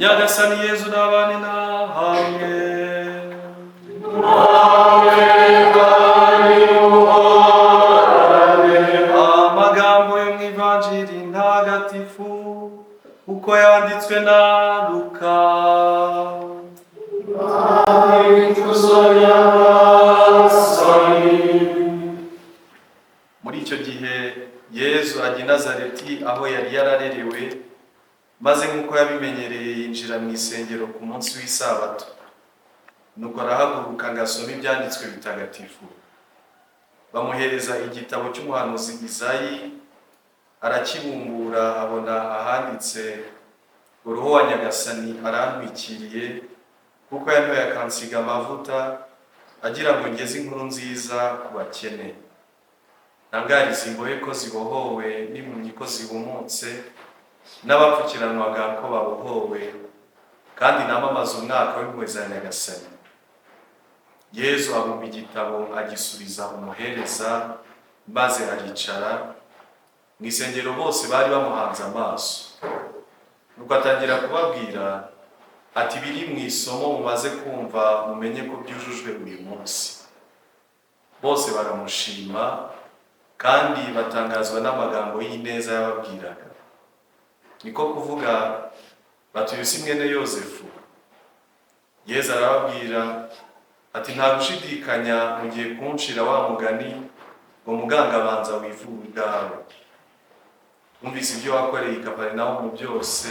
Nyagasani Yezu n'abane na hamwe. Amagambo yo mu Ivanjiri ntagatifu uko yanditswe na Luka. Muri icyo gihe Yezu ajya i Nazareti aho yari yararerewe, maze nk'uko yabimenyereye yinjira mu isengero ku munsi w'isabato. Nuko arahaguruka ngo asome ibyanditswe bitagatifu. Bamuhereza igitabo cy'umuhanuzi Izayi, arakibumbura abona ahanditse ngo: Roho wa Nyagasani arantwikiriye, kuko yanyoye akansiga amavuta, agira ngo ngeze inkuru nziza ku bakene. Ntangarize imbohe ko zibohowe, n'impumyi ko zihumutse, n'abapfukiranwaga ko babohowe, kandi namamaze umwaka w'impuhwe za Nyagasani. Yezu abumba igitabo agisubiza umuhereza, maze aricara. Mu isengero bose bari bamuhanze amaso. Nuko atangira kubabwira ati: Biri mu isomo mumaze kumva, mumenye ko byujujwe uyu munsi. Bose baramushima kandi batangazwa n'amagambo y'ineza yababwiraga. Niko kuvuga bati: Uyu si mwene Yozefu? Yezu arababwira ati: Nta gushidikanya mugiye kunshira wa mugani ngo: Muganga, banza wivure ubwawe. Wumvise ibyo wakoreye i Kaperinawumu byose,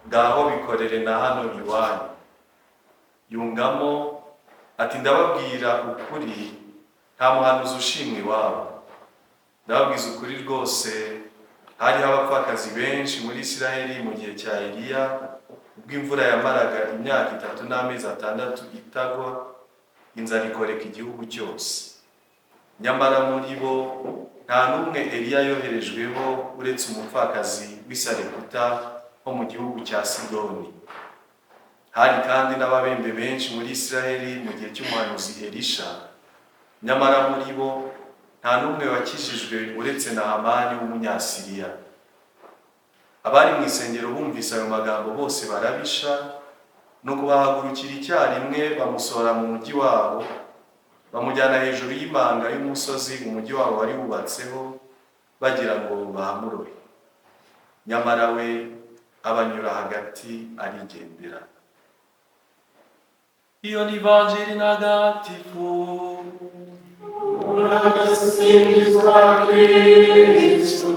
ngaho bikorere na hano iwanyu. Yungamo ati: Ndababwira ukuri, nta muhanuzi ushimwa iwabo. Ndababwiza ukuri rwose, hariho abapfakazi benshi muri Isiraheli mu gihe cya Eliya, ubwo imvura yamaraga imyaka 3 n'amezi 6 itagwa, inzara ikoreka igihugu cyose. Nyamara muri bo nta n'umwe Eliya yoherejweho, uretse umupfakazi w'i Sarepta ho mu gihugu cya Sidoni. Hari kandi n'ababembe benshi muri Isiraheli mu gihe cy'umuhanuzi Elisha, nyamara muri bo nta n'umwe wakijijwe uretse Nahamani w'Umunyasiriya. Abari mu isengero bumvise ayo magambo bose barabisha, nuko bahagurukira icyarimwe bamusohora mu mujyi wabo, bamujyana hejuru y'imanga y'umusozi umujyi wabo wari wubatseho, bagira ngo bahamurohe. Nyamara we abanyura hagati arigendera. Iyo ni Ivanjiri ntagatifu. Urasingizwa Kristu.